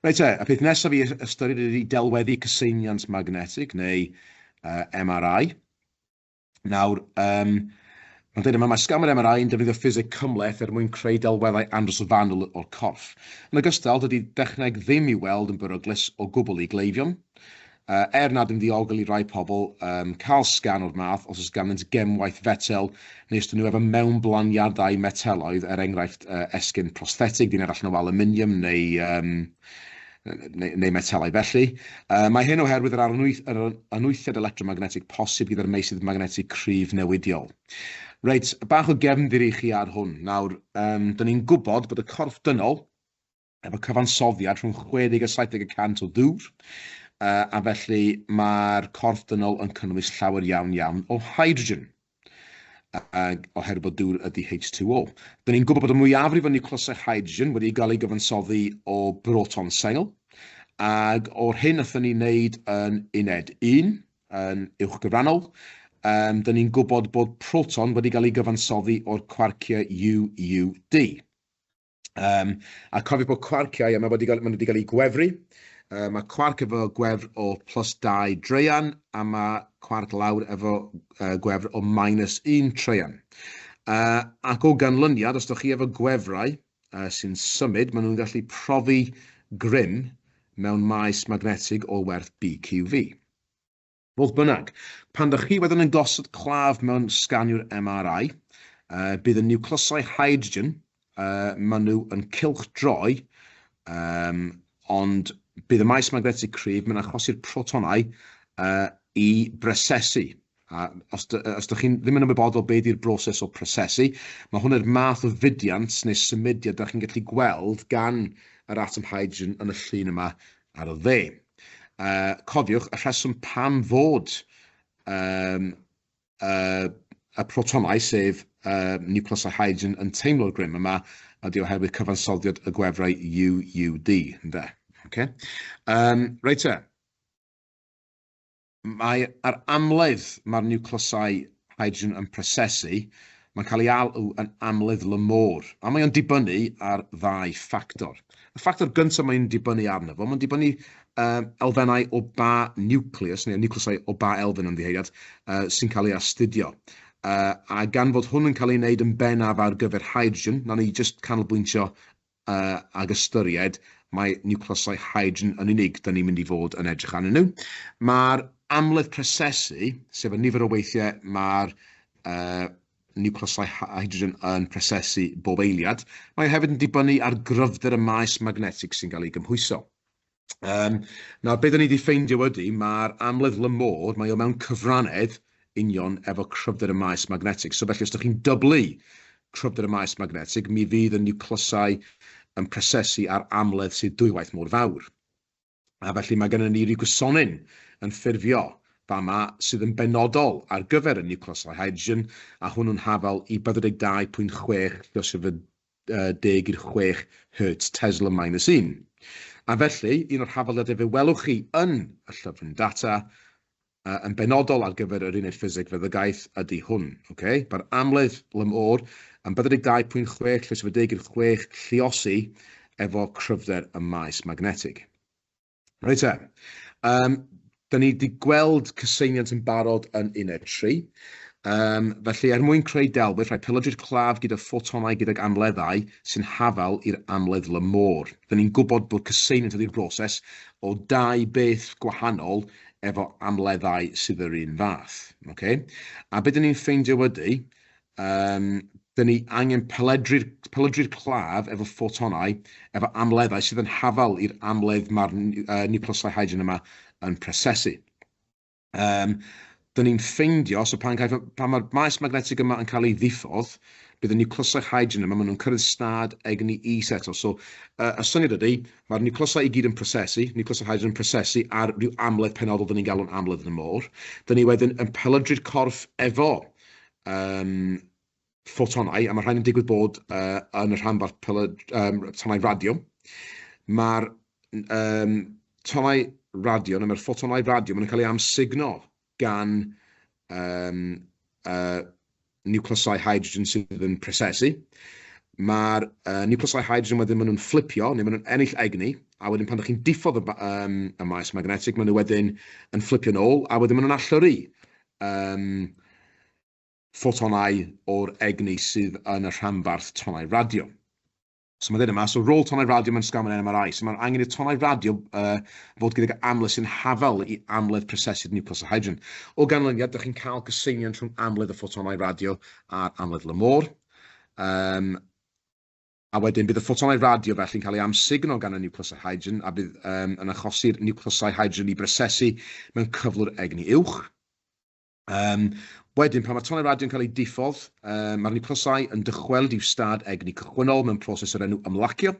Reit te, y peth nesaf i ystyried ydy delweddu cyseiniant magnetig neu MRI. Nawr, mae'n dweud yma, mae sganwyr MRI yn defnyddio ffiseg cymhleth er mwyn creu delweddau andros o fanwl o'r corff. Yn ogystal, dydy dechneg ddim i'w weld yn beryglus o gwbl i gleifion. Er nad yn ddiogel i rai pobl cael sgan o'r math os oes ganddynt gemwaith fetel neu os ydyn nhw efo mewnblaniadau meteloedd, er enghraifft esgyrn prosthetig, 'di wneud allan o alwminiwm neu, um, neu, neu metelau felly. Mae hyn oherwydd yr, arnwyth, yr anwythiad electromagnetig posib gyda'r meysydd magnetig cryf newidiol. Reit, bach o gefndir i chi ar hwn. Nawr, dyn ni'n gwybod bod y corff dynol efo cyfansoddiad rhwng 60 a 70 y cant o ddŵr, a felly mae'r corff dynol yn cynnwys llawer iawn iawn o hydrogen, oherwydd bod dŵr ydy H2O. Dyn ni'n gwybod bod y mwyafrif o niwclysau hydrogen wedi gael ei gyfansoddi o broton sengl, ac o'r hyn wnaethon ni wneud yn uned 1, yn uwchgyfrannol, dyn ni'n gwybod bod proton wedi cael ei gyfansoddi o'r cwarciau U, U, D. A cofio bod cwarciau yma wedi cael, maen nhw wedi cael eu gwefru. Mae cwarc efo gwefr o plus 2 draean a mae cwarc lawr efo gwefr o minus 1 traean. Ac o ganlyniad, os ydych chi efo gwefrau sy'n symud, maen nhw'n gallu profi grym mewn maes magnetig o werth BQV. Fodd bynnag, pan dych chi wedyn yn gosod claf mewn sganiwr MRI, bydd y niwclysau hydrogen, maen nhw yn cylchdroi, ond bydd y maes magnetig cryf, mae'n achosi'r protonau i bresesu. A os, os dych chi'n ddim yn ymwybodol be di'r broses o prosesu, mae hwn yw'r math o fudiant neu symudiad dych chi'n gallu gweld gan yr atom hydrogen yn y llun yma ar y dde. Cofiwch, y rheswm pam fod y protonau, sef niwclysau hydrogen, yn teimlo'r grym yma ydy oherwydd cyfansoddiad y gwefrau UUD, ynde? Okay. Reit te. Mae ar amledd mae'r niwclysau hydrogen yn prosesu, mae'n cael ei alw yn amledd Lamore, a mae o'n dibynnu ar ddau ffactor. Y ffactor gyntaf mae'n dibynnu arno fo, mae'n dibynnu elfennau o ba niwcleus, neu niwclysau o ba elfen ymddiheuriad, sy'n cael ei astudio. A gan fod hwn yn cael ei wneud yn bennaf ar gyfer hydrogen, nawn ni jyst canolbwyntio ag ystyried mai niwclysau hydrogen yn unig 'da ni'n mynd i fod yn edrych arnyn nhw. Mae'r amledd prosesu, sef y nifer o weithiau mae'r niwclysau hydrogen yn prosesu bob eiliad, mae o hefyd yn dibynnu ar gryfder y maes magnetig sy'n cael ei gymhwyso. Nawr, be da ni wedi ffeindio ydy, mae'r amledd Lamore, mae o mewn cyfrannedd union efo cryfder y maes magnetig. So felly, os ydych chi'n dyblu cryfder y maes magnetig, mi fydd y niwclysau yn prosesu ar amledd sydd dwywaith mor fawr. A felly mae gennym ni ryw gysonyn yn ffurfio fama sydd yn benodol ar gyfer y niwclysau hydrogen, a hwnnw'n hafal i 42.6 lluosog 10 i'r 6 Hertz Tesla minus 1. A felly, un o'r hafaliadau fe welwch chi yn y llyfryn data, yn benodol ar gyfer yr uned ffiseg feddygaeth, ydy hwn. Okay? Mae'r amledd Lamore yn 42.6 lluosog 10 i'r 6 lluosi efo cryfder y maes magnetig. Reit te. Da ni wedi gweld cyseiniant yn barod yn uned 3. Felly, er mwyn creu delwedd, rhaid pelydru'r claf gyda ffotonau gydag amleddau sy'n hafal i'r amledd Lamore. Da ni'n gwybod bod cyseiniant ydy'r broses o dau beth gwahanol efo amleddau sydd yr un fath. Okay? A beth da ni'n ffeindio ydy, dyn ni angen pelydru'r pelydru'r claf efo ffotonau, efo amleddau sydd yn hafal i'r amledd mae'r niwclysau hydrogen yma yn prosesu. Dyn ni'n ffeindio, so pan, caiff, pan mae'r maes magnetig yma yn cael ei ddiffodd, bydd y niwclysau hydrogen yma, maen nhw'n cyrraedd stad egni is eto. So, y syniad ydy, mae'r niwclysau i gyd yn prosesu, niwclysau hydrogen yn prosesu ar ryw amledd penodol dyn ni'n galw'n amledd yn y môr. Dyn ni wedyn yn pelydru'r corff efo ffotonau, a mae rhain yn digwydd bod yn y rhanbarth tonnau radio. Mae'r tonnau radio, neu mae'r ffotonau radio, maen nhw'n cael eu amsugno gan niwclysau hydrogen sydd yn prosesu. Mae'r niwclysau hydrogen wedyn maen nhw'n fflipio, neu maen nhw'n ennill egni. A wedyn pan ydych chi'n diffodd y, um, y maes magnetig, maen nhw wedyn yn fflipio nôl, a wedyn maen nhw'n allyrru um, ffotonau o'r egni sydd yn y rhanbarth tonnau radio. So mae'n dweud yma, so rôl tonnau radio mewn sgan mewn MRI. So mae'n angen i'r tonnau radio fod gydag amledd sy'n hafal i amledd prosesu'r niwclews o hydrogen. O ganlyniad, dych chi'n cael cyseiniant rhwng amledd y ffotonau radio a'r amledd Lamor. Um, a wedyn bydd y ffotonau radio felly'n cael ei amsugno gan y niwclews o hydrogen a bydd um, yn achosi'r niwcleysau hydrogen i brosesu mewn cyflwr egni uwch. Um, wedyn, pan mae tonnau radio'n cael eu diffodd, um, mae'r niwclysau yn dychwelyd i'w stad egni cychwynnol mewn proses o'r enw ymlacio.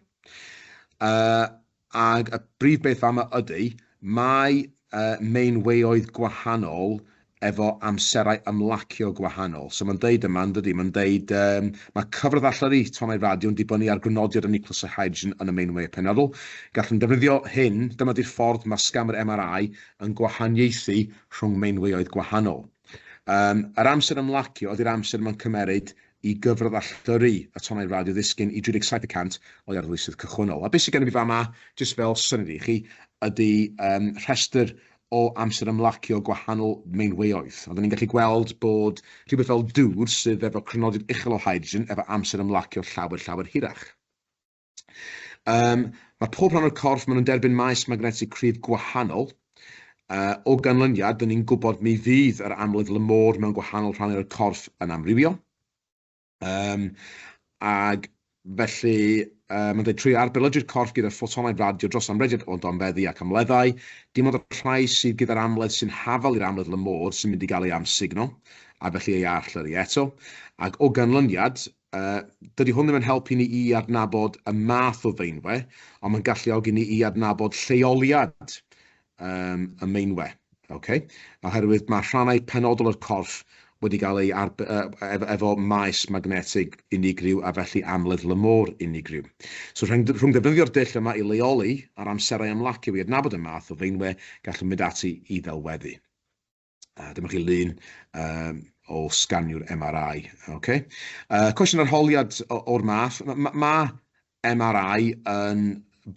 Ag y brif beth fama ydy, mae meinweoedd gwahanol efo amserau ymlacio gwahanol. So mae'n deud yma, yn dydy, mae'n deud um, mae cyfradd allyrru tonnau radio yn dibynnu ar grynodiad y niwclysau hydrogen yn y meinwe penodol. Gallwn defnyddio hyn, dyma di'r ffordd mae sgammer MRI yn gwahaniaethu rhwng meinweoedd gwahanol. Um, yr amser ymlacio ydy'r amser mae'n cymeryd i gyfradd allyrru y tonnau radio ddisgyn i 37% o'i arddwysydd cychwynnol. A beth sydd gen i fi fama, jyst fel syniad i chi, ydy um, rhestr o amser ymlacio gwahanol meinweoedd. Oedden ni'n gallu gweld bod rhywbeth fel dŵr sydd efo crynodiad uchel o hydrogen efo amser ymlacio llawer, llawer hirach. Um, mae pob rhan o'r corff, maen nhw'n derbyn maes magnetig cryf gwahanol. O ganlyniad, dyn ni'n gwybod mi fydd yr amledd Lamor mewn gwahanol rhannau o'r corff yn amrywio. Um, ag felly, mae'n dweud trwy arbelydru'r corff gyda ffotonau radio dros amrediad o donfeddi ac amleddau, dim ond y rhai sydd gyda'r amledd sy'n hafal i'r amledd Lamor sy'n mynd i gael ei amsugno, a felly ei arllyrru eto. Ac o ganlyniad, Dydy hwn ddim yn helpu ni i adnabod y math o feinwe, ond mae'n galluogi ni i adnabod lleoliad um, y meinwe. Okay? Oherwydd mae rhannau penodol o'r corff wedi cael ei arb, efo, efo maes magnetig unigryw a felly amledd Lamor unigryw. So rhwng, rhwng defnyddio'r dull yma i leoli a'r amserau ymlacio i adnabod y math o feinwe, gallwn mynd ati i ddelweddu. Dyma chi lun um, o sganiwr MRI. Okay. Cwestiwn arholiad o'r math. Mae ma MRI yn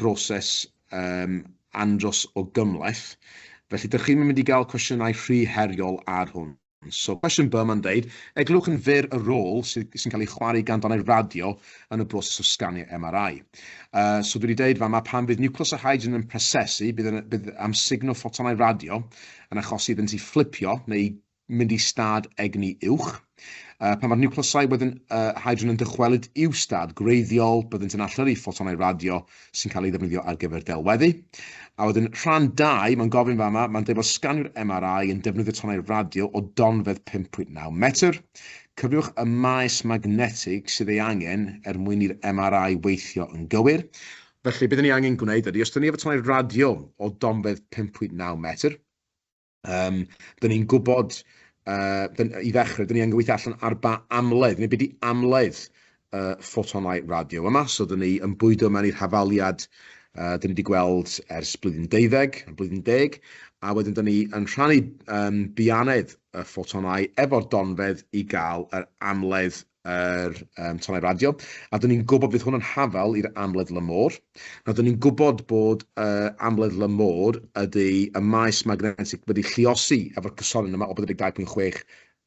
broses um, andros o gymhleth, felly dych chi'n mynd i gael cwestiynau rhy heriol ar hwn. So, cwestiwn B mae'n deud, eglwch yn fyr y rôl sy'n sy cael ei chwarae gan donnau radio yn y broses o sganio MRI. So dwi wedi deud fama, pan fydd niwclews o hydrogen yn prosesu, bydd, yn, bydd amsugno ffotonau radio yn achosi iddynt i fflipio neu mynd i stad egni uwch. Pan mae'r niwclysau wedyn hydrogen yn dychwelyd i'w stad gwreiddiol, byddent yn allyrru ffotonau radio sy'n cael ei ddefnyddio ar gyfer delweddu. A wedyn rhan 2, mae'n gofyn fama, mae'n dweud bod sganiwr MRI yn defnyddio tonnau radio o donfedd 5.9 metr. Cyfriwch y maes magnetig sydd ei angen er mwyn i'r MRI weithio yn gywir. Felly, beth ni angen gwneud ydy, os dyn ni efo tonnau radio o donfedd 5.9 metr, dyn ni'n gwybod, dyn, i ddechrau, dyn ni angen gweithio allan ar ba amledd, neu beth di amledd ffotonau radio yma. So, dyn ni yn bwydo mewn i'r hafaliad dyn ni wedi gweld ers blwyddyn deuddeg, blwyddyn deg, a wedyn dyn ni yn rhannu bianedd y ffotonau efo'r donfedd i gael yr amledd yr tonnau radio, a dyn ni'n gwybod bydd hwn yn hafal i'r amledd Lamor. Nawr, dyn ni'n gwybod bod amledd Lamor ydy y maes magnetig wedi lluosi efo'r cysonyn yma o 42.6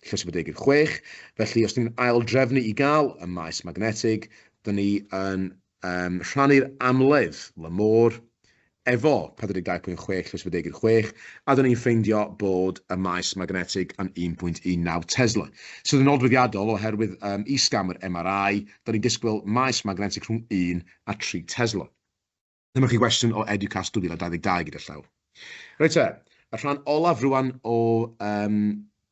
lluosi 46, felly os ni'n ail-drefnu i gael y maes magnetig, dyn ni yn rhannu'r amledd Lamor efo 42.6 lluosi 46, a dyn ni'n ffeindio bod y maes magnetig yn 1.19 Tesla. Sydd yn nodweddiadol oherwydd um, i sgammer MRI, dyn ni'n disgwyl maes magnetig rhwng 1 a 3 Tesla. Dyma chi gwestiwn o Educast 2022 gyda llaw. Reit te, y rhan olaf rwan o, um,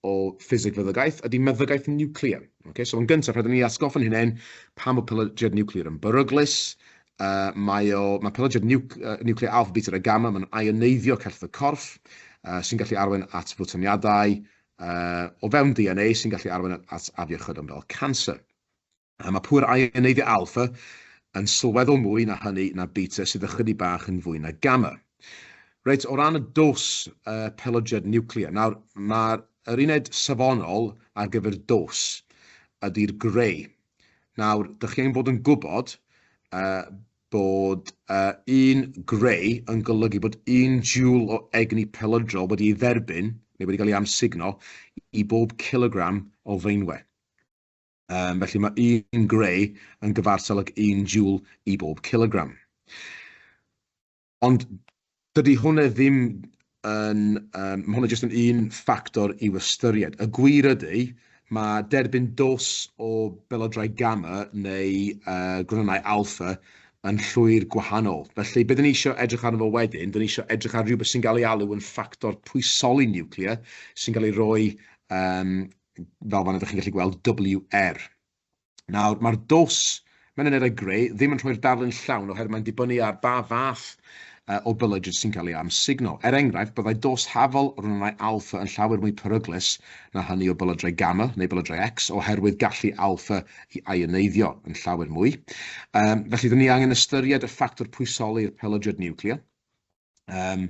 o ffiseg feddygaeth ydy meddygaeth niwclear. Okay, so yn gyntaf, rhaid i ni atgoffa'n hunain pam bod pelydrad niwclear yn beryglus. Mae, o, mae pelydrad niwc, niwclear alpha, beta a gamma, mae'n ioneiddio celloedd y corff, sy'n gallu arwain at fwtaniadau o fewn DNA sy'n gallu arwain at afiechydon fel canser. A mae pŵer ioneiddio alpha yn sylweddol mwy na hynny na beta sydd ychydig bach yn fwy na gamma. Reit, o ran y dos pelydrad niwclear, nawr mae'r yr uned safonol ar gyfer dos ydy'r grey. Nawr, dych chi angen bod yn gwybod bod uh, un grey yn golygu bod un joule o egni pelydrol wedi ei dderbyn, neu wedi cael ei amsugno, i bob kilogram o feinwe. Felly mae un grey yn gyfartal ag un joule i bob kilogram. Ond dydy hwnna ddim yn... Um, mae hwnna jyst yn un ffactor i'w ystyried. Y gwir ydy, mae derbyn dos o belodrau gamma neu gronynnau alpha yn llwyr gwahanol. Felly, be dyn ni eisiau edrych arno fo wedyn, dyn ni eisiau edrych ar rhywbeth sy'n cael ei alw yn ffactor pwysoli niwclear, sy'n cael ei roi, um, fel fan ydych chi'n gallu gweld, WR. Nawr, mae'r dos mewn unedau grey ddim yn rhoi'r darlun llawn oherwydd mae'n dibynnu ar ba fath o belydryd sy'n cael ei amsugno. Er enghraifft, byddai dos hafal o ronynnau alpha yn llawer mwy peryglus na hynny o belydrau gamma neu belydrau X oherwydd gallu alpha i ioneiddio yn llawer mwy. Um, felly, dyn ni angen ystyried y ffactor pwysoli'r pelydriad niwclear. Um,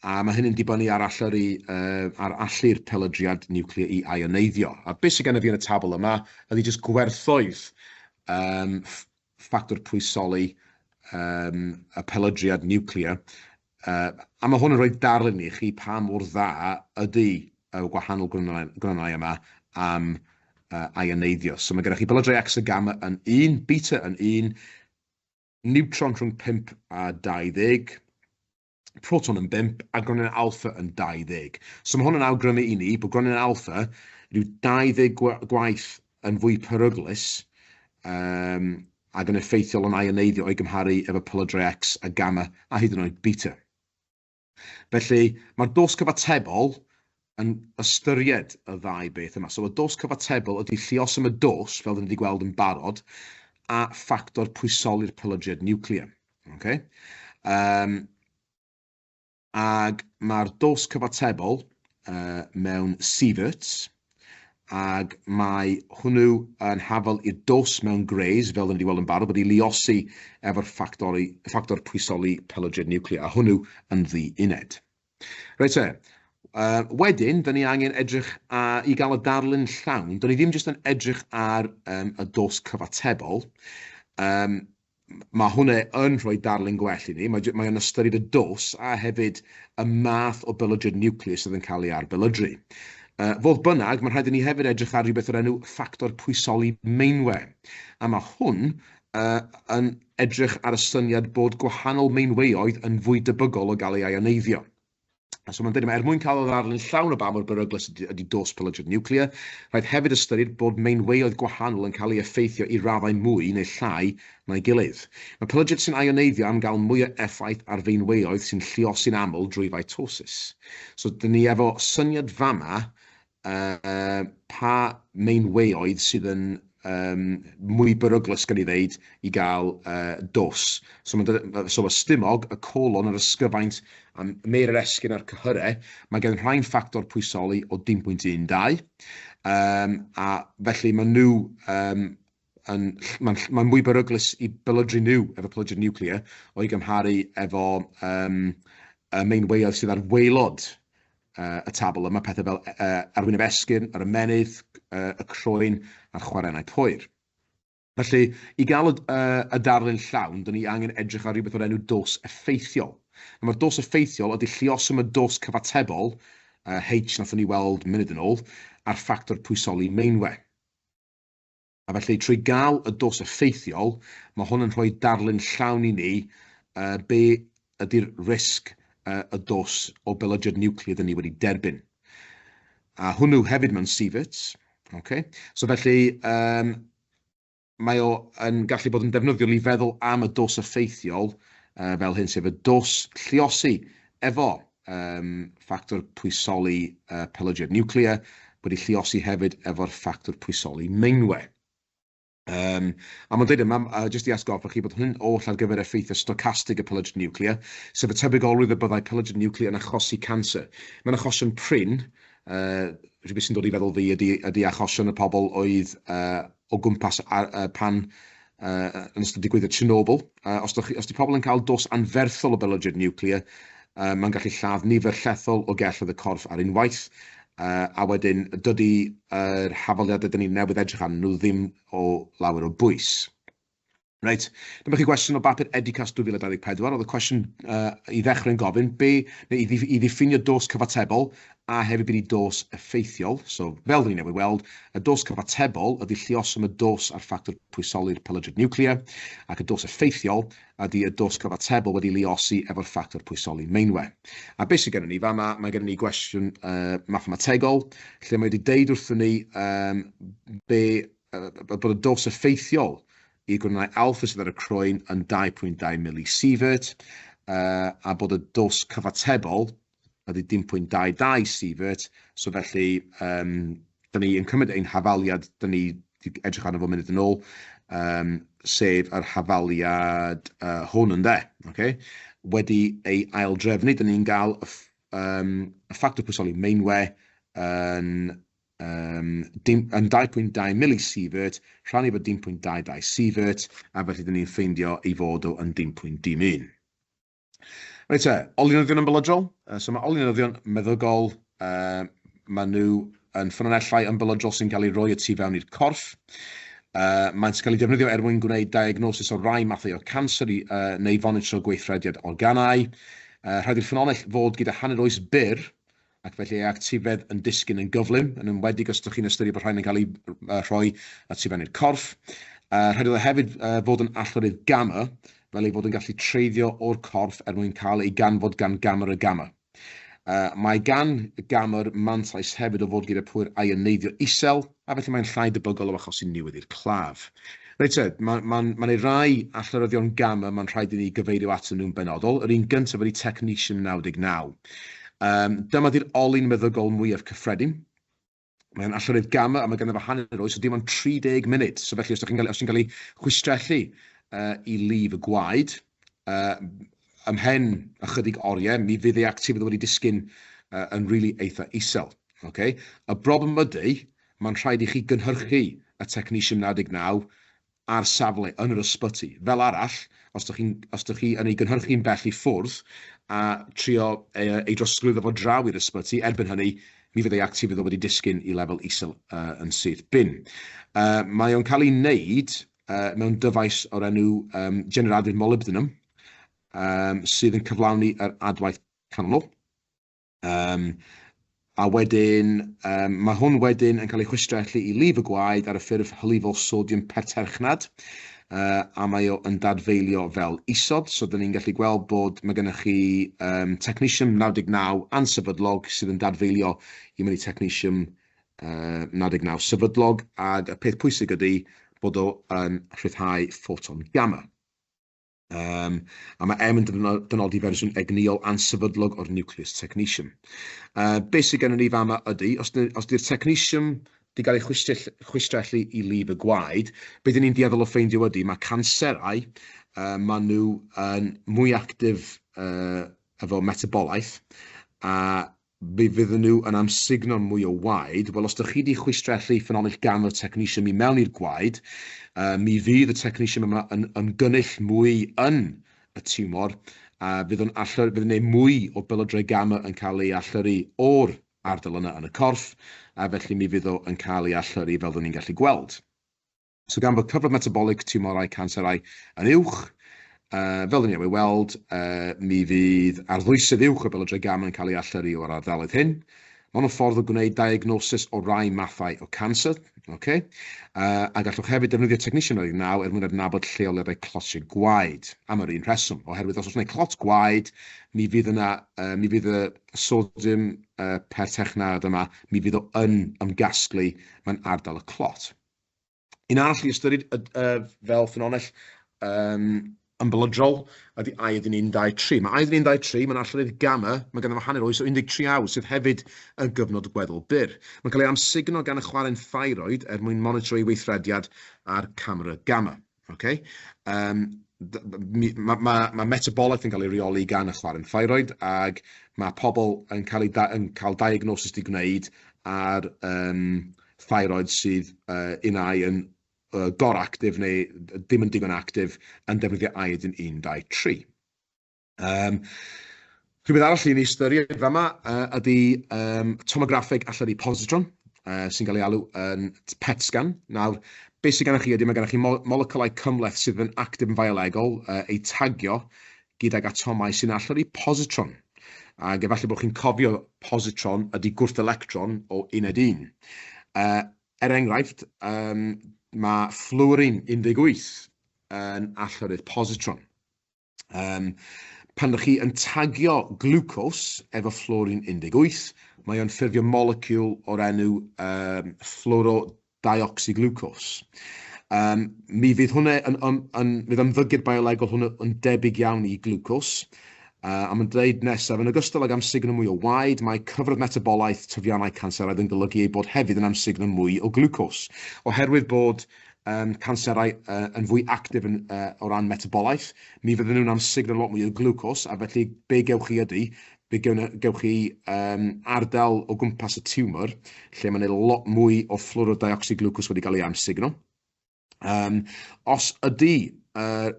a mae hynny'n dibynnu ar allyrru, ar allu'r pelydriad niwclear i ioneiddio. A beth sydd gennym fi yn y tabl yma ydy jyst gwerthoedd um, ffactor pwysoli um, y pelydriad niwclear. A mae hwn yn rhoi darlun i chi pa mor dda ydy y gwahanol gronynnau yma am ioneiddio. So mae gennych chi belydrau X a gamma yn 1, beta yn 1, niwtron rhwng 5 a 20, proton yn 5 a gronyn alpha yn 20. So mae hwn yn awgrymu i ni bod gronyn alpha rhyw 20 gwaith yn fwy peryglus um, ac yn effeithiol yn ioneiddio o'i gymharu efo pelydrau X a gamma a hyd yn oed beta. Felly, mae'r dos cyfatebol yn ystyried y ddau beth yma. So, y dos cyfatebol ydy lluoswm y dos, fel dyn ni wedi gweld yn barod, a ffactor pwysoli'r pelydriad niwclear. Okay? Ag mae'r dos cyfatebol mewn sieverts, ag mae hwnnw yn hafal i'r dos mewn grays, fel dyn ni wedi weld yn barod, wedi luosi efo'r ffactori, ffactor pwysoli pelydriad niwclear, a hwnnw yn ddi uned. Reit te, wedyn, dyn ni angen edrych a, i gael y darlun llawn, dyn ni ddim jyst yn edrych ar um, y dos cyfatebol, um, mae hwnna yn rhoi darlun gwell i ni. Mae, mae o'n ystyried y dos a hefyd y math o belydriad niwclear sydd yn cael ei arbelydru. Fodd bynnag, mae'n rhaid i ni hefyd edrych ar rhywbeth o'r enw ffactor pwysoli meinwe. A mae hwn yn edrych ar y syniad bod gwahanol meinweoedd yn fwy debygol o gael ei ioneiddio. So mae'n dweud yma, er mwyn cael y ddarlun llawn o ba mor beryglus ydy, ydy dos pelydriad niwclear, rhaid hefyd ystyried bod meinweoedd gwahanol yn cael ei effeithio i raddau mwy neu llai na'i gilydd. Mae pelydriad sy'n ioneiddio am gael mwy o effaith ar feinweoedd sy'n lluosi'n aml drwy fitosis. So, dyn ni efo syniad fama pa meinweoedd sydd yn um, mwy beryglus, gan i ddeud, i gael dos. So mae so y stumog, y colon, yr ysgyfaint, a meir yr esgyn a'r cyhyrau, mae gen rhain ffactor pwysoli o 0.12, um, a felly maen nhw um, yn, mae'n mae mwy beryglus i belydru nhw efo pelydru niwclear o'i gymharu efo um, y meinweoedd sydd ar waelod y tabl yma, pethau fel arwyneb esgyrn, yr ymennydd, y croen a'r chwarennau poer. Felly, i gael y, y darlun llawn, dyn ni angen edrych ar rhywbeth o'r enw dos effeithiol. Nawr, mae'r dos effeithiol ydy lluoswm y dos cyfatebol, H nathon ni weld munud yn ôl, a'r ffactor pwysoli meinwe. A felly, trwy gael y dos effeithiol, mae hwn yn rhoi darlun llawn i ni be ydy'r risg y dos o belydriad niwclear dyn ni wedi derbyn. A hwnnw hefyd mewn sieverts. Okay? So felly, mae o yn gallu bod yn defnyddiol i feddwl am y dos effeithiol fel hyn, sef y dos lluosi efo ffactor pwysoli pelydriad niwclear wedi lluosi hefyd efo'r ffactor pwysoli meinwe. Um, a mae'n dweud yma, jyst i atgoffa chi, bod hyn oll ar gyfer effeithiau stocastig y pelydriad niwclear, sef y tebygolrwydd y byddai pelydriad niwclear yn achosi canser. Mae'n achosion prin, rhywbeth sy'n dod i feddwl fi ydy, ydy achosion y pobl oedd o gwmpas ar, pan yn ystod digwyddiad Chernobyl. Os, chi, os di pobl yn cael dos anferthol o belydriad niwclear, mae'n gallu lladd nifer llethol o gelloedd y corff ar unwaith, a wedyn dydy yr hafaliadau dyn ni newydd edrych arnyn nhw ddim o lawer o bwys. Reit, dyma chi gwestiwn o bapur Educast 2024. Oedd y cwestiwn i ddechrau yn gofyn, be, neu i ddiffinio dos cyfatebol a hefyd be di dos effeithiol. So, fel dyn ni newydd weld, y dos cyfatebol ydy lluoswm y dos a'r ffactor pwysoli'r pelydryd niwclear, ac y dos effeithiol ydy y dos cyfatebol wedi luosi efo'r ffactor pwysoli meinwe. A beth sydd gennym ni fama, mae gennym ni gwestiwn mathemategol, lle mae wedi deud wrthyn ni be, bod y dos effeithiol i'r gronynnau alffa sydd ar y croen yn 2.2 millisievert, a bod y dos cyfatebol ydy dim 0.22 sievert, so felly dyn ni yn cymryd ein hafaliad, dyn ni wedi edrych arno fo munud yn ôl, sef yr hafaliad hwn ynde, okay? Wedi ei aildrefnu, dyn ni'n gael y ffactor pwysoli meinwe yn dim, yn 2.2 millisievert, rhannu efo dim 0.22 sievert, a felly dyn ni'n ffeindio ei fod o yn dim 0.dim 1. Reit te, olynyddion ymbelydrol. So mae olynyddion meddygol, maen nhw yn ffynonellau ymbelydrol sy'n cael eu rhoi y tu fewn i'r corff. Maent yn cael eu defnyddio er mwyn gwneud diagnosis o rai mathau o canser neu fonitro gweithrediad organau. Rhaid i'r ffynonell fod gyda hanner oes byr, ac felly ei actifedd yn disgyn yn gyflym, yn enwedig os ydych chi'n ystyried bod rhain yn cael eu rhoi y tu fewn i'r corff. Rhaid iddo hefyd fod yn allyrrydd gamma, fel ei fod yn gallu treiddio o'r corff er mwyn cael ei ganfod gan gamera gamma. Mae gan gama'r mantais hefyd o fod gyda pŵer ioneiddio isel, a felly mae'n llai debygol o achosi niwed i'r claf. Reit te, mae ma, ma, ma rai allyryddion gamma mae'n rhaid i ni gyfeirio atyn nhw'n benodol. Yr un gyntaf ydy Technetium 99. Dyma di'r olyn meddygol mwyaf cyffredin. Mae'n allyrrydd gamma a mae ganddo fo hanner oes o dim ond 30 munud. So felly os ydych chi'n cael, os ti'n cael ei chwistrellu i lif y gwaed, ymhen ychydig oriau, mi fydd ei actifedd wedi disgyn yn rili really eitha isel. Okay? Y broblem ydy, mae'n rhaid i chi gynhyrchu y technetium 99 ar safle yn yr ysbyty. Fel arall, os ydych chi'n os ydych chi yn ei gynhyrchu'n bell i ffwrdd a trio ei drosglwyddo fo draw i'r ysbyty, erbyn hynny, mi fydd ei actifedd o wedi disgyn i lefel isel yn syth bin. Mae o'n cael ei wneud mewn dyfais o'r enw generadur molybdenum, sydd yn cyflawni yr adwaith canol. A wedyn, mae hwn wedyn yn cael ei chwistrellu i lif y gwaed ar y ffurf hylifol sodiwm perterchnad, a mae o yn dadfeilio fel isod. So, dyn ni'n gallu gweld bod mae gennych chi technetium 99 ansefydlog sydd yn dadfeilio i mewn i technetium 99 sefydlog, ac y peth pwysig ydy bod o yn rhyddhau ffoton gamma. A mae M yn dynodi fersiwn egnïol ansefydlog o'r nucleus technetium. Beth sydd gennym ni fama ydy, os di'r technetium di gael ei chwistrellu i lif y gwaed, beth ni'n dueddol o ffeindio ydy, mae canserau, maen nhw yn mwy actif efo metabolaeth, a mi fydden nhw yn amsugno mwy o waed. Wel, os ydych chi wedi chwistrellu ffynhonnell gamma technetium i mewn i'r gwaed, mi fydd y technetium yma yn ymgynnull mwy yn y tiwmor, a fydd o'n allyrru, fydd yn gwneud mwy o belydrau gamma yn cael ei allyrru o'r ardal yna yn y corff, a felly mi fydd o yn cael ei allyrru fel dyn ni'n gallu gweld. So gan fod cyfradd metabolig tiwmorau canserau yn uwch, fel dyn ni newydd weld, mi fydd arddwysedd uwch o belydrau gamma yn cael ei allyrru o'r ardaloedd hyn. Mae hwn yn ffordd o gwneud diagnosis o rai mathau o canser. Okay? A gallwch hefyd defnyddio technetium 99 er mwyn adnabod lleoliadau clotiau gwaed, am yr un rheswm, oherwydd os oes yna clot gwaed, mi fydd yna, mi fydd y sodiwm pertechnad yma, mi fydd o yn ymgasglu mewn ardal y clot. Un arall i ystyried fel ffynhonnell ymbelydrol ydy iodine 123. Mae iodine 123, mae'n allyrrydd gamma, mae ganddo fo hanner oes o 13 awr, sydd hefyd yn gyfnod gweddol byr. Mae'n cael ei amsugno gan y chwarren thyroid er mwyn monitro ei weithrediad ar camera gamma. Okay? Mae ma, ma metabolaeth yn cael ei reoli gan y chwarren thyroid, ac mae pobl yn cael, ei yn cael diagnosis di gwneud ar thyroid sydd unai yn goractif neu dim yn digon actif yn defnyddio iodine 123. Rhywbeth arall i ni ystyried fama ydy tomograffeg allyrru positron, sy'n cael ei alw yn PET scan. Nawr, Be sydd gennych chi ydy mae gennych chi molecylau cymhleth sydd yn actif yn fiolegol, eu tagio gydag atomau sy'n allyrru positron. Ac efallai bod chi'n cofio positron ydy gwrth-electron o uned 1. Er enghraifft, mae fflwrin 18 yn allyrrydd positron. Pan ydych chi yn tagio glwcos efo fflwrin 18, mae o'n ffurfio moleciwl o'r enw fflwrodeoxyglucose. Mi fydd hwnna yn, yn, yn, fydd ymddygiad biolegol hwnna yn debyg iawn i glwcos. A mae'n dweud nesaf, yn ogystal ag amsugno mwy o waed, mae cyfradd metabolaeth tyfiannau canseraidd yn golygu ei bod hefyd yn amsugno mwy o glwcos. Oherwydd bod canserau yn fwy actif yn, o ran metabolaeth, mi fydden nhw'n amsugno lot mwy o glwcos, a felly be gewch chi ydy, fe gewch chi ardal o gwmpas y tiwmor lle mae 'na lot mwy o fflwrodeoxyglucose wedi cael ei amsugno. Os ydy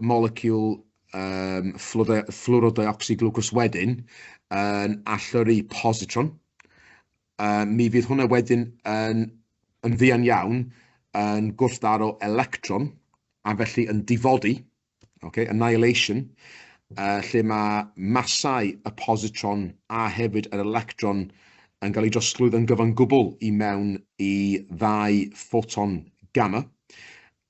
moleciwl fflwrodeoxyglucose wedyn yn allyrru positron, mi fydd hwnna wedyn yn fuan iawn yn gwrthdaro electron a felly yn difodi, okay, annihilation, lle mae masau y positron a hefyd yr electron yn cael ei drosglwyddo yn gyfan gwbl i mewn i ddau ffoton gamma,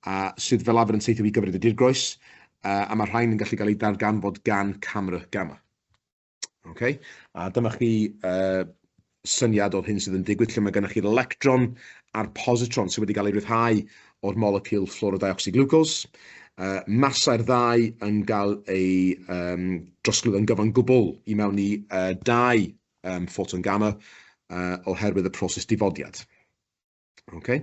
a sydd fel arfer yn teithio i gyfrifiad y dirgroes, a mae rhain yn gallu cael eu darganfod gan camera gamma. Okay? A dyma chi syniad o'r hyn sydd yn digwydd, lle mae gennych chi'r electron a'r positron sydd wedi cael ei ryddhau o'r moleciwl fflwrodeoxyglucose. Masau'r ddau yn cael ei drosglwyddo yn gyfan gwbl i mewn i dau ffoton gamma oherwydd y proses difodiad. Okay?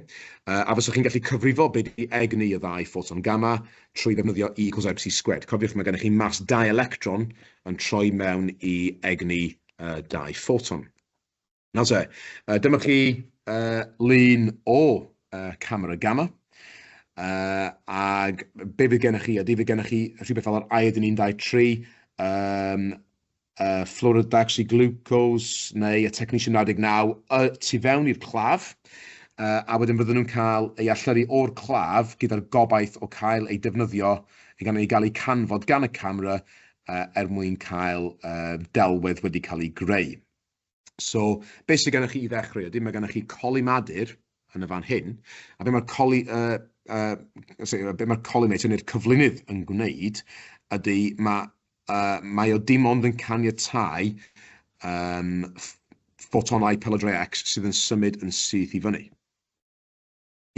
A fyswch chi'n gallu cyfrifo be di egni y ddau ffoton gamma trwy ddefnyddio E equals mc squared. Cofiwch, mae gennych chi mas dau electron yn troi mewn i egni dau ffoton. Nawr te, dyma chi lun o camera gamma. Ag be fydd gennych chi ydy, fydd gennych chi rhywbeth fel yr iodine 123, fluorodeoxyglucose neu y technetium 99 y tu fewn i'r claf, a wedyn fydden nhw'n cael ei allyrru o'r claf gyda'r gobaith o cael ei defnyddio, gan ei gael ei canfod gan y camera er mwyn cael delwedd wedi cael ei greu. So, beth sydd gennych chi i ddechrau ydy, mae gennych chi colimadur yn y fan hyn, a be mae'r coli, sorry, be mae'r collimator neu'r cyflwynydd yn gwneud ydy mae o dim ond yn caniatáu ffotonau pelydrau X sydd yn symud yn syth i fyny.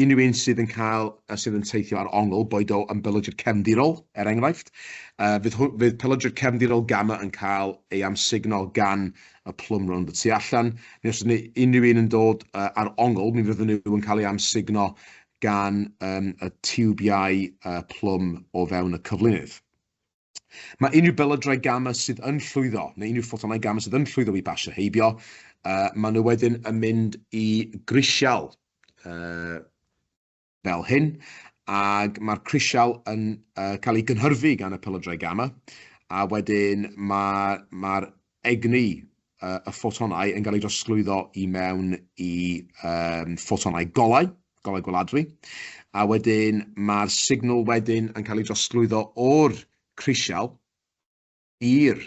Unrhyw un sydd yn cael, sydd yn teithio ar ongl, boed o yn belydr cefndirol, er enghraifft, fydd pelydr cefndirol gamma yn cael ei amsugno gan y plwm rownd y tu allan, neu os ydy unrhyw un yn dod ar ongl, mi fydden nhw yn cael ei amsugno gan y tiwbiau plwm o fewn y cyflwynydd. Mae unrhyw belydrau gamma sydd yn llwyddo, neu unrhyw ffotonau gamma sydd yn llwyddo i basio heibio, maen nhw wedyn yn mynd i grisial fel hyn, ac mae'r crisial yn cael ei gynhyrfu gan y pelydrau gamma, a wedyn mae'r egni y ffotonau yn cael ei drosglwyddo i mewn i ffotonau golau, golau gweladwy, a wedyn mae'r signal wedyn yn cael ei drosglwyddo o'r crisial i'r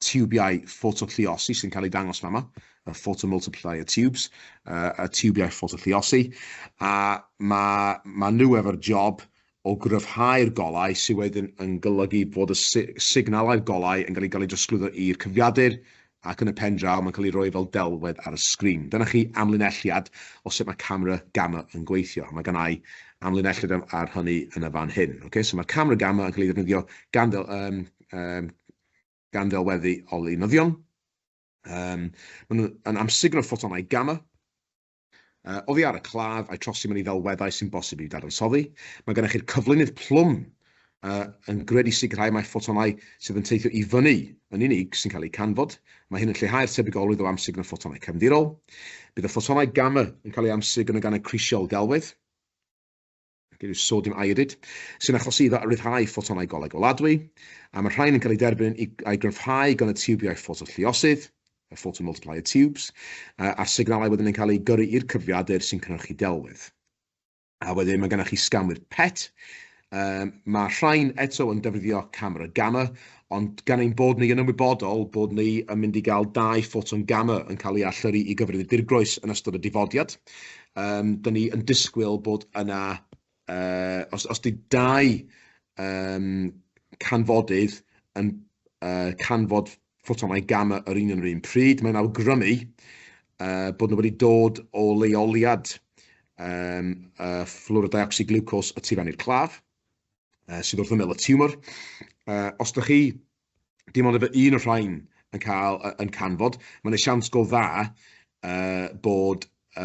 tiwbiau ffotolluosi sy'n cael ei dangos fama, y photomultiplier tubes, y tiwbiau ffotolluosi, a ma nhw efo'r job o gryfhau'r golau sydd wedyn yn golygu bod y signalau'r golau yn cael ei drosglwyddo i'r cyfrifiadur ac yn y pen draw mae'n cael ei roi fel delwedd ar y sgrin. Dyna chi amlinelliad o sut mae camera gamma yn gweithio. Mae gen i amlinelliad ar hynny yn y fan hyn. Okay? So mae'r camera gamma yn cael ei ddefnyddio gan ddelweddu olynyddion. Maen nhw yn amsugno ffotonau gamma oddi ar y claf a'i trosi mewn i ddelweddau sy'n bosib i'w dadansoddi. Mae gennych chi'r cyflwynydd plwm yn gredu sicrhau mai ffotonau sydd yn teithio i fyny yn unig sy'n cael eu canfod. Mae hyn yn lleihau'r tebygolrwydd o amsugno ffotonau cefndirol. Bydd y ffotonau gamma yn cael eu amsugno gan y crisial delwedd, gyda sodium iodid, sy'n achosi iddo ryddhau ffotonau golau gweladwy, a mae'r rhain yn cael eu derbyn a'i gryfhau gan y tiwbiau ffotolluosydd, y photomultiplier tubes, a'r signalau wedyn yn cael eu gyrru i'r cyfrifiadur sy'n cynhyrchu delwedd. A wedyn mae gennych chi sganwyr PET. Mae rhain eto yn defnyddio camera gamma, ond gan ein bod ni yn ymwybodol bod ni yn mynd i gael dau ffoton gamma yn cael ei allyrru i gyfrif y dirgroes yn ystod y difodiad, dyn ni yn disgwyl bod yna, os di dau canfodydd yn canfod ffotonau gamma yr un yn yr un pryd, mae'n awgrymu bod nhw wedi dod o leoliad fflwrodioxyglucose y tu fewn i'r claf, sydd wrth ymyl y tiwmor. Os ydych chi dim ond efo un o'r rhain yn cael yn canfod, mae'n yna siawns go dda bod y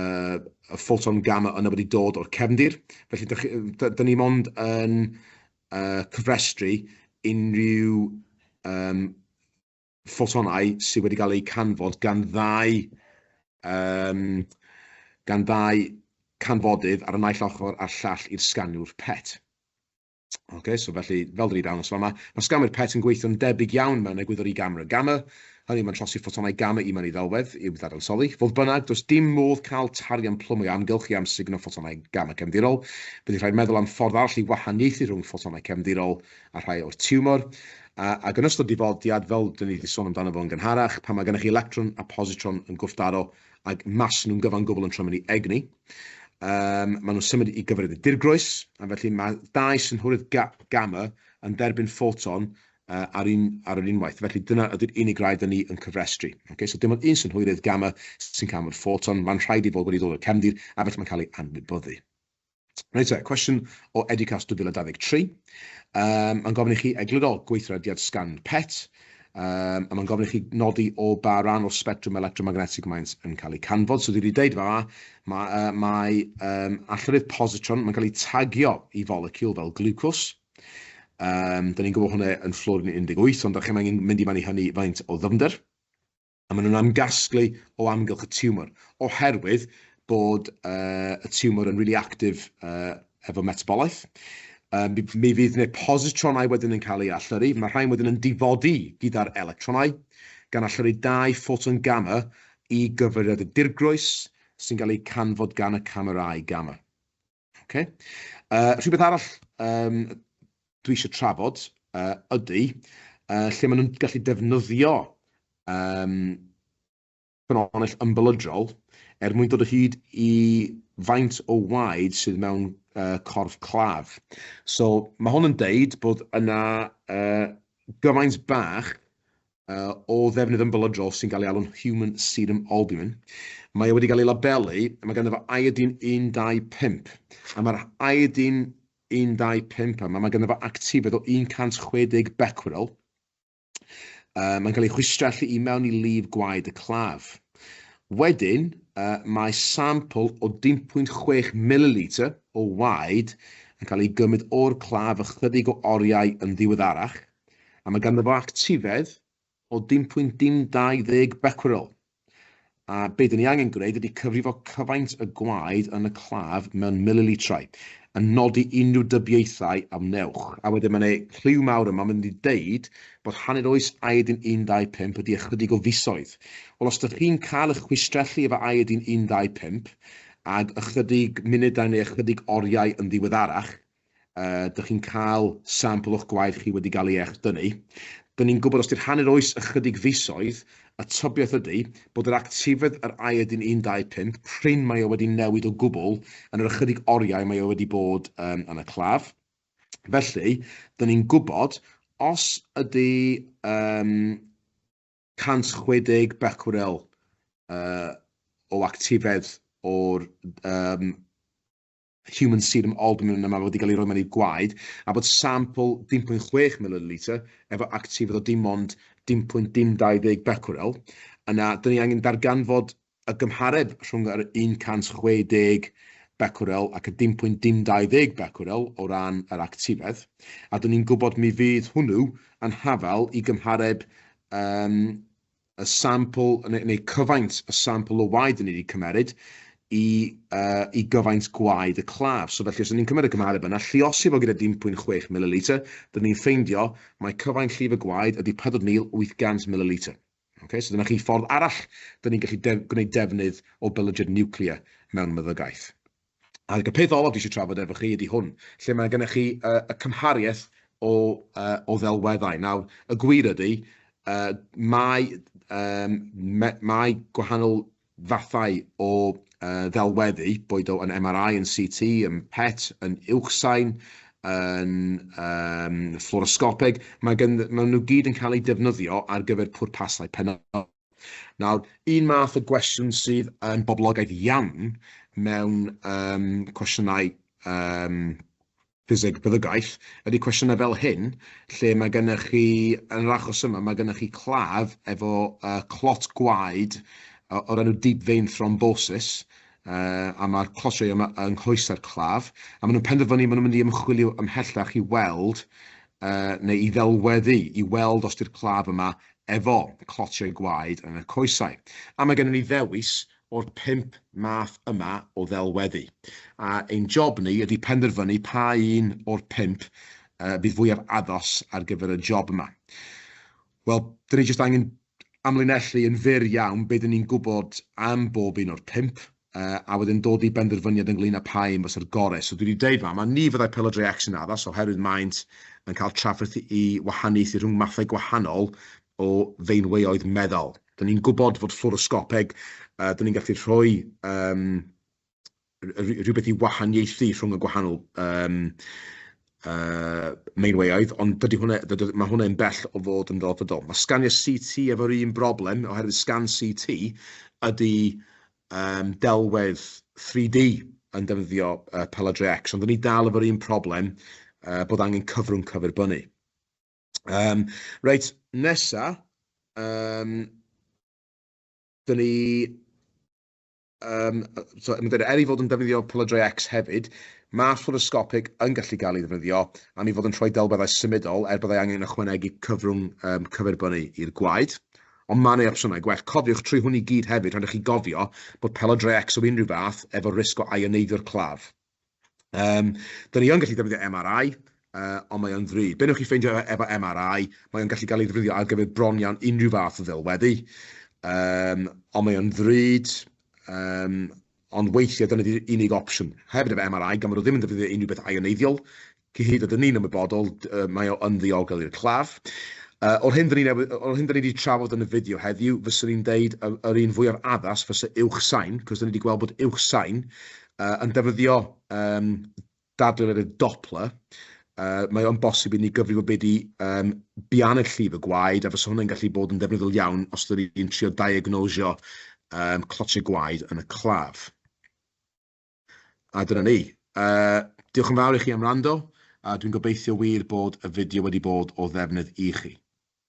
ffoton gamma yna wedi dod o'r cefndir. Felly, dyn ni mond yn cyfrestru unrhyw ffotonau sydd wedi cael eu canfod gan ddau canfodydd ar y naill ochr a'r llall i'r sganiwr PET. Okay, so felly, fel dyn ni dangos fama, mae sganwyr PET yn gweithio'n debyg iawn mewn egwyddor i gamera gamma. Hynny, mae'n trosi ffotonau gamma i mewn i ddelwedd i'w ddadansoddi. Fodd bynnag, does dim modd cael tarian plwm o'i amgylch i amsugno ffotonau gamma cefndirol. Bydd rhaid meddwl am ffordd arall i wahaniaethu rhwng ffotonau cefndirol a rhai o'r tiwmor. Ac yn ystod difodiad, fel dyn ni wedi sôn amdano fo'n gynharach, pan mae gennych chi electron a positron yn gwrthdaro ac mas nhw'n gyfan gwbl yn troi mewn i egni, maen nhw'n symud i gyfrif y dirgroes, a felly mae dau synhwyrydd gamma yn derbyn ffoton ar yr unwaith. Felly dyna ydy'r unig rai dyn ni yn cyfrestru. Okay? So dim ond un synhwyrydd gamma sy'n canfod ffoton, mae'n rhaid i fod wedi dod o'r cefndir, a felly mae'n cael ei anwybyddu. Reit te, cwestiwn o Educast 2023. Mae'n gofyn i chi egluro gweithrediad sgan PET, a mae'n gofyn i chi nodi o ba ran o'r sbectrwm electromagnetig maent yn cael ei canfod. So dwi wedi deud fa, mae allyrrydd positron, mae'n cael ei tagio i foleciwl fel glwcos. Dyn ni'n gwybod hwnna yn fflworin 18, ond ydych chi'n mynd i mewn i hynny faint o ddyfnder. A maen nhw'n amgasglu o amgylch y tiwmor, oherwydd bod y tiwmor yn really active efo metabolaeth. Mi fydd yna positronau wedyn yn cael ei allyrru. Mae rhain wedyn yn difodi gyda'r electronau, gan allyrru dau ffoton gamma i gyfeiriad y dirgroes sy'n cael ei canfod gan y camerâu gamma. Okay. Rhywbeth arall dwi eisiau trafod ydy lle maen nhw'n gallu defnyddio ffynhonnell ymbelydrol er mwyn dod o hyd i faint o waed sydd mewn corff claf. So mae hwn yn deud bod yna gymaint bach o ddefnydd ymbelydrol sy'n cael ei alw'n human serum albumin. Mae o wedi cael ei labelu, a mae ganddo fo iodine 125. A mae'r iodine 125 yma, mae ganddo fo actifedd o 160 becquerel. Mae'n cael ei chwistrellu i mewn i lif gwaed y claf. Wedyn, mae sampl o 0.6 ml o waed yn cael ei gymryd o'r claf ychydig o oriau yn ddiweddarach, a mae ganddo fo actifedd o 0.020 becquerel. A be dyn ni angen gwneud ydy cyfrifo cyfaint y gwaed yn y claf mewn mililitrau, yn nodi unrhyw dybiaethau a wnewch. A wedyn mae'n ei cliw mawr yma, mae'n mynd i deud bod hanner oes iodine 125 ydy ychydig o fisoedd. Wel, os ydych chi'n cael eich chwistrellu efo iodine 125 ag ychydig munudau neu ychydig oriau yn ddiweddarach, dych chi'n cael sampl o'ch gwaed chi wedi cael ei echdynnu. Dyn ni'n gwybod os di'r hanner oes ychydig fisoedd, y tybiaeth ydy bod yr actifedd yr iodine 125, prin mae o wedi newid o gwbl yn yr ychydig oriau mae o wedi bod yn y claf. Felly, dyn ni'n gwybod os ydy 160 becquerel o actifedd o'r human serum albumin yma wedi cael ei roi mewn i'r gwaed, a bod sampl 0.6 ml efo actifedd o dim ond 0.020 becquerel, yna dyn ni angen darganfod y gymhareb rhwng yr 160 becquerel ac y 0.020 becquerel o ran yr actifedd, a dyn ni'n gwybod mi fydd hwnnw yn hafal i gymhareb y sampl, neu cyfaint y sampl o waed dyn ni wedi cymeryd i gyfaint gwaed y claf. So felly, os ni'n cymryd y gymhareb yna, lluosi fo gyda 0.6 ml, dyn ni'n ffeindio mae cyfaint llif y gwaed ydy 4,800 ml. Okay, so dyna chi ffordd arall dyn ni'n gallu gwneud defnydd o belydrad niwclear mewn meddygaeth. Ac y peth olaf dwi eisiau trafod efo chi ydy hwn, lle mae gennych chi y cymhariaeth o, o ddelweddau. Nawr, y gwir ydy, mae, um, me, mae gwahanol fathau o ddelweddu, boed o yn MRI, yn CT, yn PET, yn uwchsain, yn um, fluoroscopeg, mae, gen, mae nhw gyd yn cael eu defnyddio ar gyfer pwrpasau penodol. Nawr, un math o gwestiwn sydd yn boblogaidd iawn mewn um, cwestiynau um, ffiseg byddygaeth ydy cwestiynau fel hyn, lle mae gennych chi, yn yr achos yma, mae gennych chi claf efo clot gwaed o'r enw deep vein thrombosis, a mae'r clotiau yma yng nghoesau'r claf, a maen nhw'n penderfynu, maen nhw'n mynd i ymchwilio ymhellach i weld, neu i ddelweddu, i weld os di'r claf yma efo clotiau gwaed yn y coesau. A mae gennym ni ddewis o'r pump math yma o ddelweddu. A ein job ni ydy penderfynu pa un o'r pump fydd fwyaf addas ar gyfer y job yma. Wel, dyn ni jyst angen amlinellu yn fyr iawn be dyn ni'n gwybod am bob un o'r pump, a wedyn dod i benderfyniad ynglyn â pa un fysa'r gorau. So dwi wedi deud fa, ni fyddai pelydrau X yn addas oherwydd maent yn cael trafferth i wahaniaethu rhwng mathau gwahanol o feinweoedd meddal. Dyn ni'n gwybod fod fluoroscopeg, dyn ni'n gallu rhoi um, rhywbeth i wahaniaethu rhwng y gwahanol um, meinweoedd, ond dydy hwnna, dydy, mae hwnna'n bell o fod yn ddelfrydol. Mae sganio CT efo'r un broblem, oherwydd sgan CT ydy um, delwedd 3D yn defnyddio pelydrau X, ond dyn ni dal efo'r un problem bod angen cyfrwng cyferbynnu. Reit, nesa, dyn ni um, so, mae'n dweud, er ei fod yn defnyddio pelydrau X hefyd, mae fluoroscopic yn gallu gael ei ddefnyddio am ei fod yn rhoi delweddau symudol er byddai angen ychwanegu cyfrwng cyferbynnu i'r gwaed. Ond mae yna opsiynau gwell. Cofiwch trwy hwn i gyd hefyd, rhaid i chi gofio bod pelydrau X o unrhyw fath efo risg o ioneiddio'r claf. Dyn ni yn gallu defnyddio MRI, ond mae o'n ddrud. Be newch chi ffeindio efo MRI, mae o'n gallu gael ei ddefnyddio ar gyfer bron iawn unrhyw fath o ddelweddu, ond mae o'n ddrud, ond weithiau dyna di'r unig opsiwn. Hefyd efo MRI, gan fod o ddim yn defnyddio unrhyw beth ioneiddiol, cyhyd ydyn ni'n ymwybodol, mae o yn ddiogel i'r claf. O'r hyn dyn ni newydd, o'r hyn dyn ni wedi trafod yn y fideo heddiw, fyswn i'n deud yr un fwyaf addas fysa uwch sain, cos dyn ni wedi gweld bod uwch sain yn defnyddio dadleuoliad Doppler. Mae o'n bosib i ni gyfrif o be di bianedd llif y gwaed, a fysa hwnna'n gallu bod yn ddefnyddiol iawn os dyn ni'n trio diagnosio clotiau gwaed yn y claf. A dyna ni. Diolch yn fawr i chi am wrando, a dwi'n gobeithio wir bod y fideo wedi bod o ddefnydd i chi.